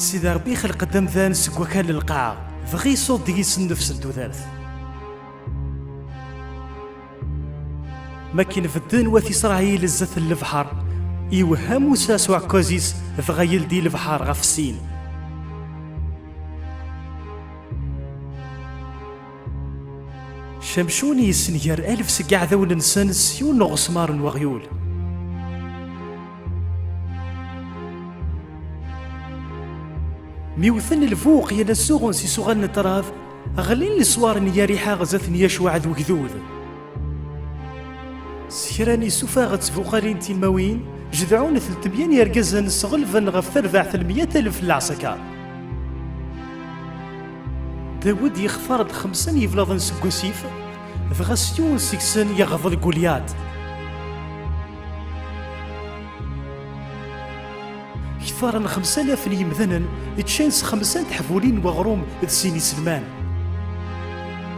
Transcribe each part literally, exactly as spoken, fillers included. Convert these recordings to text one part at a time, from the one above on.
Sidi Ṛebbi ixleq-d amdan seg wakal n lqaɛa, dɣa iṣuḍ deg-s nnefs n tudert. Makken bedden wat Isṛayil zdat n lebḥer, iwehha Musa s uɛekkaz-is, dɣa yeldi lebḥer ɣef sin. Camcun yessenger alef seg iɛdawen-nsen s yiwen n uɣesmar n weɣyul. Mi wten lbuq yerna suɣen s isuɣal n ṭṭrad, ɣlin leswar n Yariḥa zdat n Yacuɛ d wegdud. S kra n isufaɣ d tbuqalin timawin, jedɛun tletmya n yergazen sɣelben ɣef terbaɛt n meyya alef n lɛesker. Dawed yextar-d xemsa n yiblaḍen seg wasif, dɣa s yiwen seg-sen yeɣḍel Gulyat. Ktar n xemsa alaf n yemdanen ččan s xemsa n teḥbulin n weɣrum d sin iselman.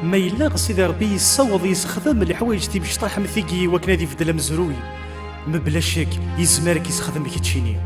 Ma yella Sidi Ṛebbi yessaweḍ yessexdem leḥwayeǧ timecṭaḥ am tigi i wakken ad ibeddel amezruy, mebla ccek yezmer ad k-yessexdem keččini.